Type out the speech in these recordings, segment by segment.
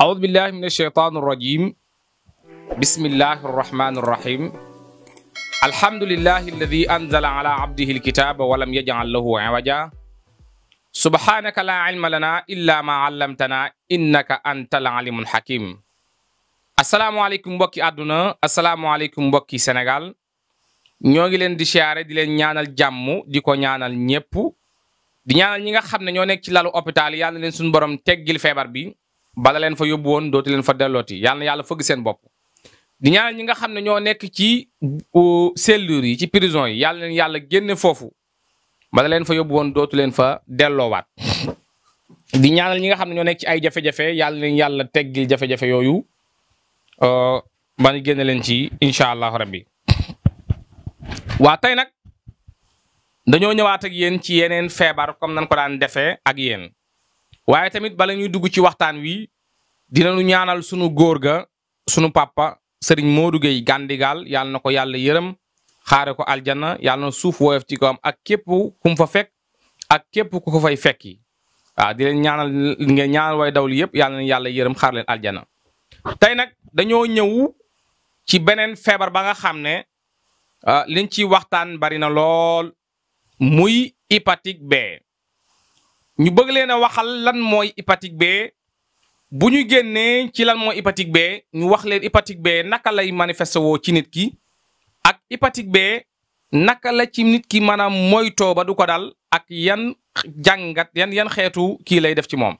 أعوذ بالله من الشيطان الرجيم بسم الله الرحمن الرحيم الحمد لله الذي أنزل على عبده الكتاب ولم يجعل له عوجا سبحانك لا علم لنا إلا ما علمتنا إنك أنت العليم الحكيم السلام عليكم mbokki àdduna assalaamu aleykum mbokki Sénégal ñoo ngi leen di siyaare di leen ñaanal jàmm di ko ñaanal ñépp di ñaanal ñi nga xam ne ñoo nekk ci lalu hôpital yi yàlla na leen suñu borom teggil feebar bi bala leen fa yóbbu woon dootu leen fa dellooti yàlla na yàlla fëgg seen bopp di ñaanal ñi nga xam ne ñoo nekk ci cellule yi ci prison yi yàlla leen yàlla génne foofu bala leen fa yóbbu woon dootu leen fa delloowaat di ñaanal ñi nga xam ne ñoo nekk ci ay jafe-jafe yàlla leen yàlla teggil jafe-jafe yooyu ba ñu génne leen ci incha allahu rabbi waa tey nag dañoo ñëwaat ak yéen ci yeneen feebar comme nan ko daan defee ak yéen waaye tamit bala ñuy dugg ci waxtaan wi dinañu ñaanal sunu góor ga sunu papa Serigne Modou Gueye Gandigal yàlla na ko yàlla yërëm xaare ko aljanna yàlla na suuf woyof ci kawam ak képp ku mu fa fekk ak képp ku ko fay fekki waaw di leen ñaanal ngeen ñaanal way dawli yëpp yàlla na yàlla yërëm xaar leen aljanna tey nag dañoo ñëw ci beneen feebar ba nga xam ne liñ ciy waxtaan bari na lool muy hépatique B ñu bëgg leen a waxal lan mooy hépatique B bu ñu génnee ci lan mooy hépatique B ñu wax leen hépatique B naka lay manifesté woo ci nit ki ak hépatique B naka la ci nit ki maanaam moytoo ba du ko dal ak yan jàngat yan xeetu kii lay def ci moom.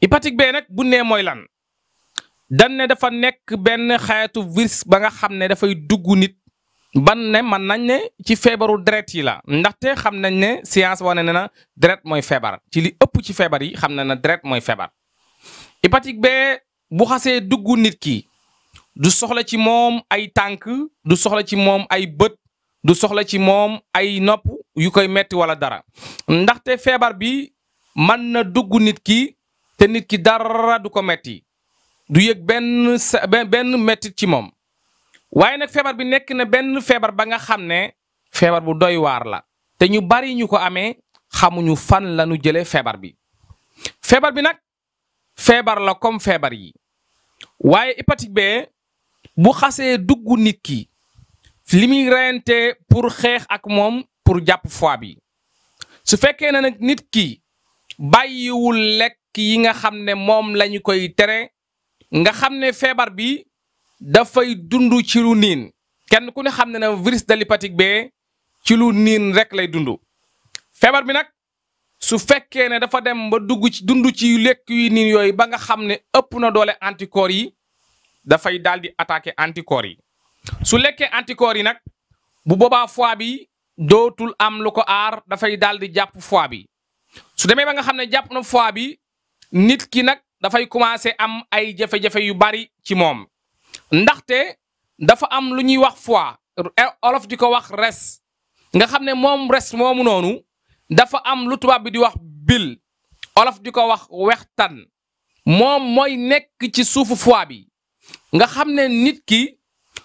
hépatique B nag bu nee mooy lan dañ ne dafa nekk benn xeetu virus ba nga xam ne dafay dugg nit. ban ne man nañ ne ci feebaru deret yi la ndaxte xam nañ ne science wane na deret mooy feebar ci li ëpp ci feebar yi xam na ne deret mooy feebar. hépatique B bu xasee dugg nit ki du soxla ci moom ay tànk du soxla ci moom ay bët du soxla ci moom ay nopp yu koy metti wala dara ndaxte feebar bi mën na dugg nit ki te nit ki dara du ko metti du yëg benn mettit ci moom. waaye nag feebar bi nekk na benn feebar ba nga xam ne feebar bu doy waar la te ñu bari ñu ko amee xamuñu fan la ñu jëlee feebar bi. feebar bi nag feebar la comme feebar yi waaye hépatique B bu xasee dugg nit ki li muy reyante pour xeex ak moom pour jàpp foie bi su fekkee ne nag nit ki bàyyiwul lekk yi nga xam ne moom lañu koy tere nga xam ne feebar bi. dafay dund ci lu niin kenn ku ne xam ne na virus de l'hépatique B ci lu niin rek lay dund feebar bi nag su fekkee ne dafa dem ba dugg ci dund ci lekk yu niin yooyu ba nga xam ne ëpp na doole anticorps yi dafay daal di attaquer anticorps yi su lekkee anticorps yi nag bu boobaa foie bi dootul am lu ko aar dafay daal di jàpp foie bi su demee ba nga xam ne jàpp na foie bi nit ki nag dafay commencer am ay jafe-jafe yu bari ci moom. ndaxte dafa am lu ñuy wax foie olof di ko wax res nga xam ne moom res moomu noonu dafa am lu tubaab bi di wax bile olof di ko wax wextan moom mooy nekk ci suufu foie bi nga xam ne nit ki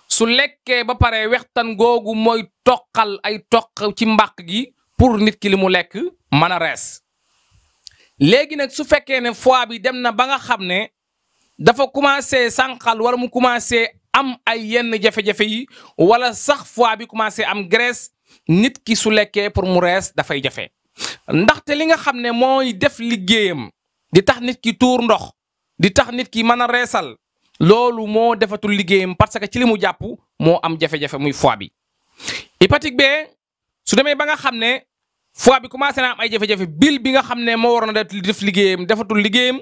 su lekkee ba pare wextan googu mooy toqal ay toq ci mbàq gi pour nit ki li mu lekk mën a rees léegi nag su fekkee ne foie bi dem na ba nga xam ne dafa commencé sànqal wala mu commencé am ay yenn jafe-jafe yi wala sax foie bi commencé am graisse nit ki su lekkee pour mu rees dafay jafe ndaxte li nga xam ne mooy def liggéeyam di tax nit ki tuur ndox di tax nit ki mën a reesal loolu moo defatul liggéeyam parce que ci li mu jàpp moo am jafe-jafe muy foie bi. hépatique B su demee ba nga xam ne foie bi commencé na am ay jafe-jafe bile bi nga xam ne moo waroon a def liggéeyam defatul liggéeyam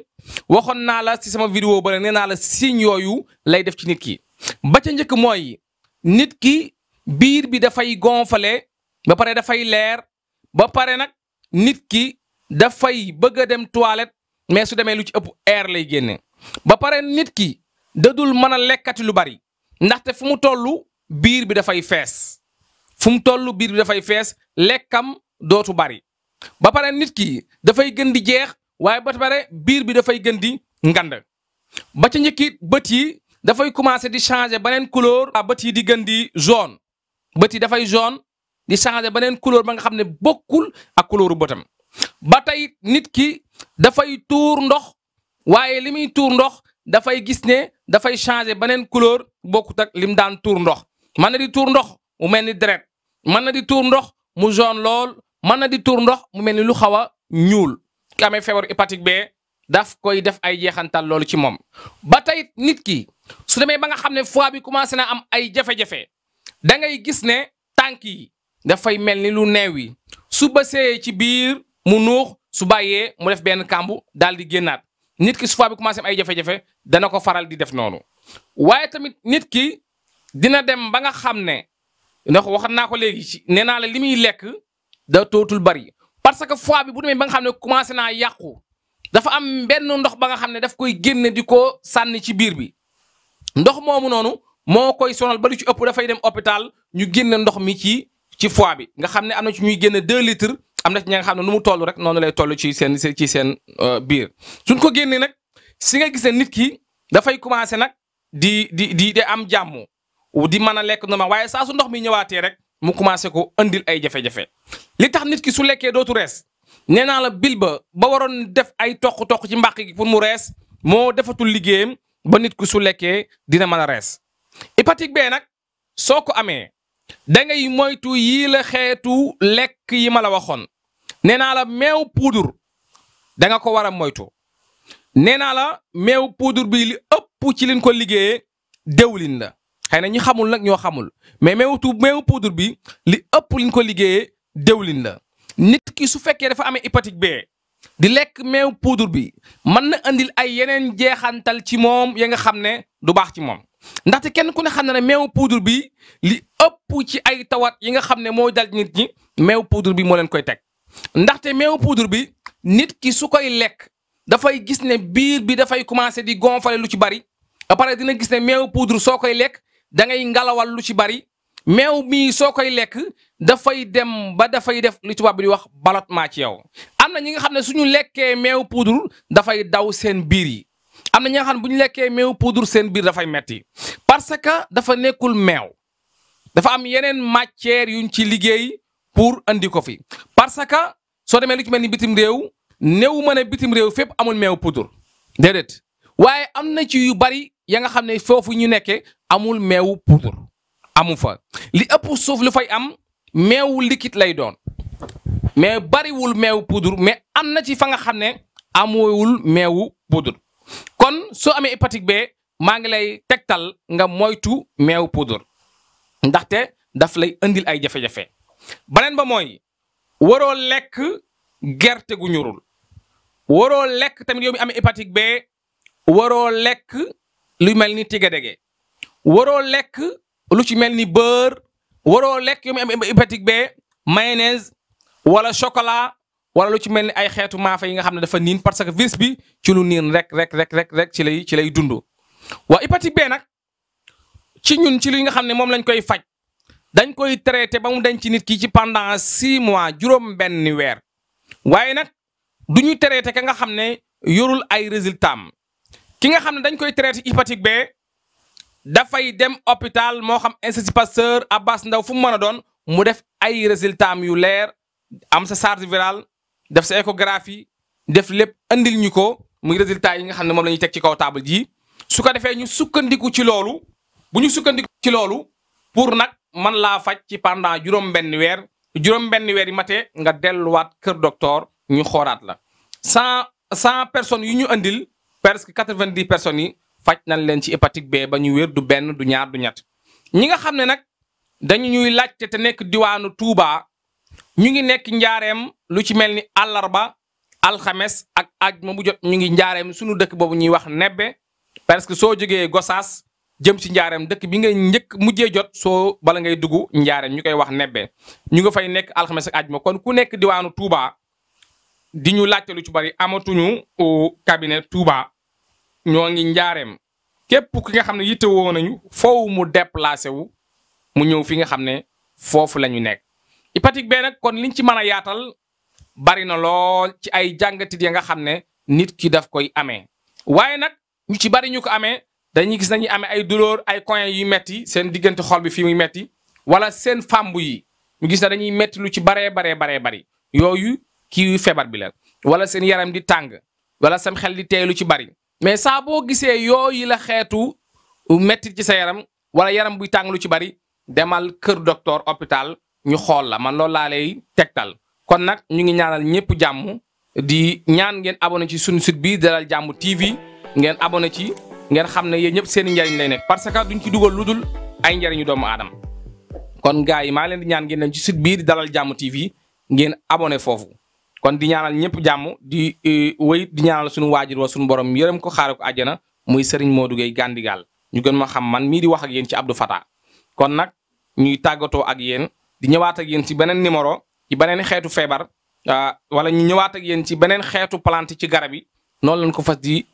waxoon naa la ci sama vidéo ba nee naa la signe yooyu lay def ci nit ki ba ca njëkk mooy nit ki biir bi dafay gonfale ba pare dafay leer ba pare nag nit ki dafay bëgg a dem toilette mais su demee lu ci ëpp air lay génne ba pare nit ki dadul mën a lekkati lu bari ndaxte fu mu toll biir bi dafay fees fu mu toll biir bi dafay fees lekkam dootu bari ba pare nit ki dafay gën di jeex waaye ba pare biir bi dafay gën di ngand ba ca njëkkit bët yi dafay commencer di changer beneen couleur bët yi di gën di jaune bët yi dafay jaune di changer beneen couleur ba nga xam ne bokkul ak couleuru bëtam ba tey nit ki dafay tuur ndox waaye li muy tuur ndox dafay gis ne dafay changer beneen couleur bokkut ak lim daan tuur ndox mën na di tuur ndox mu mel ni deret mën na di tuur ndox mu jaune lool mën na di tuur ndox mu mel ni lu xaw a ñuul ki amee feebaru hépatique B daf koy def ay jeexantal loolu ci moom. ba tey nit ki su demee ba nga xam ne foie bi commencé na am ay jafe-jafe da ngay gis ne tànk yi dafay mel ni lu neew yi su bësee ci biir mu nuux su bàyyee mu def benn kàmbu daal di génnaat nit ki su foie bi commencé am ay jafe-jafe dana ko faral di def noonu. waaye tamit nit ki dina dem ba nga xam ne ndax waxat naa ko léegi ci nee naa la li muy lekk da tootul bari parce que foie bi bu demee ba nga xam ne commencé naa yàqu dafa am benn ndox ba nga xam ne daf koy génne di ko sànni ci biir bi ndox moomu noonu moo koy sonal ba lu ci ëpp dafay dem hôpital ñu génne ndox mi ci foie bi nga xam ne am na ci ñuy génne 2 litres am na ci ñi nga xam ne nu mu toll rek noonu lay toll ci seen biir suñ ko génnee nag si nga gisee nit ki dafay commencé nag di am jàmm di mën a lekk normal waaye saa su ndox mi ñëwaatee rek mu commencé ko andil ay jafe-jafe li tax nit ki su lekkee dootu rees nee naa la bil ba waroon def ay toq-toq ci mbàq gi pour mu rees moo defatul liggéeyam ba nit ki su lekkee dina mën a rees. hépatique B nag soo ko amee da ngay moytu yii la xeetu lekk yi ma la waxoon nee naa la meew poudre da nga ko war a moytu nee naa la meew poudre bi li ëpp ci liñ ko liggéeyee déwlin la. xëy na ñi xamul nag ñoo xamul mais meewu poudre bi li ëpp liñ ko liggéeyee déwlin la nit ki su fekkee dafa amee hépatique B di lekk meew poudre bi mën na andil ay yeneen jeexantal ci moom ya nga xam ne du baax ci moom ndaxte kenn ku ne xam na ne meew poudre bi li ëpp ci ay tawat yi nga xam ne moo dal nit ñi meew poudre bi moo leen koy teg ndaxte meew poudre bi nit ki su koy lekk dafay gis ne biir bi dafay commencé di gonfler lu ci bari ba pare dina gis ne meew poudre soo koy lekk da ngay ngalawal lu ci bari meew mii soo koy lekk dafay dem ba dafay def li tubaab bi di wax ballottement ci yow. am na ñi nga xam ne suñu lekkee meew poudre dafay daw seen biir yi am na ñi nga xam ne bu ñu lekkee meew poudre seen biir dafay metti parce que dafa nekkul meew dafa am yeneen matière yuñ ci liggéey pour andi ko fi. parce que soo demee lu ci mel ni bitim réew néew ma ne bitim réew fépp amul meew poudre déedéet waaye am na ci yu bari ya nga xam ne foofu ñu nekkee amul meewu poudre amu fa li ëpp suuf lu fay am meewu liquide lay doon mais bariwul meewu poudre mais am na ci fa nga xam ne amuwul meewu poudre kon soo amee hépatique B maa ngi lay tegtal nga moytu meewu poudre ndaxte daf lay indil ay jafe-jafe. beneen ba mooy waroo lekk gerte gu ñorul waroo lekk tamit yow mi amee hépatique B waroo lekk lu mel ni tigadege waroo lekk lu ci mel ni beurre waroo lekk yow mi am hépatique B mayonnaise wala chocolat wala lu ci mel ni ay xeetu maafa yi nga xam ne dafa niin parce que virus bi ci lu niin rek ci lay dund. waa hépatique B nag ci ñun ci li nga xam ne moom lañ koy faj dañ koy traité ba mu denc ci nit ki ci pendant 6 mois juróom-benni weer waaye nag du ñu traité ka nga xam ne yorul ay résultats am ki nga xam ne dañ koy traité hépatique B dafay dem hôpital moo xam Institut Pasteur Abass Ndao fu mu mën a doon mu def ay résultats am yu leer am sa charge virale def sa échographie def lépp andil ñu ko muy résultats yi nga xam ne moom la ñuy teg ci kaw table ji su ko defee ñu sukkandiku ci loolu bu ñu sukkandiku ci loolu pour nag man laa faj ci pendant juróom-benni weer yi matee nga delluwaat kër docteur ñu xoolaat la 100 personnes yu ñu andil presque 90 personnes yi faj nañ leen ci hépatique B ba ñu wér du benn du ñaar du ñett ñi nga xam ne nag dañu ñuy laajte te nekk diwaanu Touba ñu ngi nekk njaareem lu ci mel ni àllarba alxames ak ajuma bu jot ñu ngi njaareem suñu dëkk boobu ñuy wax nebbe parce que soo jógee Gosaas jëm ci njaareem dëkk bi ngay njëkk mujjee jot soo bala ngay dugg njaareem ñu koy wax nebbe ñu nga fay nekk alxames ak ajuma kon ku nekk diwaanu Touba di ñu laajte lu ci bari amatuñu cabinet Touba ñoo ngi njaareem képp ki nga xam ne yitte woo nañu foofu mu déplacé wu mu ñëw fi nga xam ne foofu la ñu nekk. hépatique B nag kon liñ ci mën a yaatal bari na lool ci ay jàngatit ya nga xam ne nit ki daf koy amee waaye nag ñu ci bari ñu ko amee dañuy gis nañuy amee ay douleur ay coins yu metti seen diggante xol bi fii muy metti wala seen fàmbu yi ñu gis na dañuy metti lu ci baree bari yooyu kii feebar bi la wala seen yaram di tàng wala seen xel di teey lu ci bari mais saa boo gisee yooyu la xeetu mettit ci sa yaram wala yaram buy tàng lu ci bari demal kër docteur hôpital ñu xool la man loolu laa lay tegtal. kon nag ñu ngi ñaanal ñëpp jàmm di ñaan ngeen abonné ci sunu site bi Dalal Jàmm TV ngeen abonné ci ngeen xam ne yéen ñëpp seen i njariñ lay nekk parce que duñ ci dugal lu dul ay njariñu doomu aadama. kon gars yi maa leen di ñaan ngeen dem ci site bii di Dalal Jàmm TV ngeen abonné foofu kon di ñaanal ñëpp jàmm di wéy di ñaanal suñu waajur wa suñu borom yërëm ko xaare ko àjjana muy Serigne Modou Gueye Gandigal ñu gën ma xam man mii di wax ak yéen ci Abdou Fatah. kon nag ñuy tàggatoo ak yéen di ñëwaat ak yéen ci beneen numéro ci beneen xeetu feebar wala ñu ñëwaat ak yéen ci beneen xeetu plante ci garab yi noonu lañ ko fas di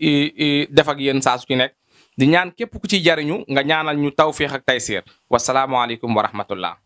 def ak yéen saa su ci nekk di ñaan képp ku ciy jariñu nga ñaanal ñu tawféex ak tayseer wasalaamualeykum wa rahmatullah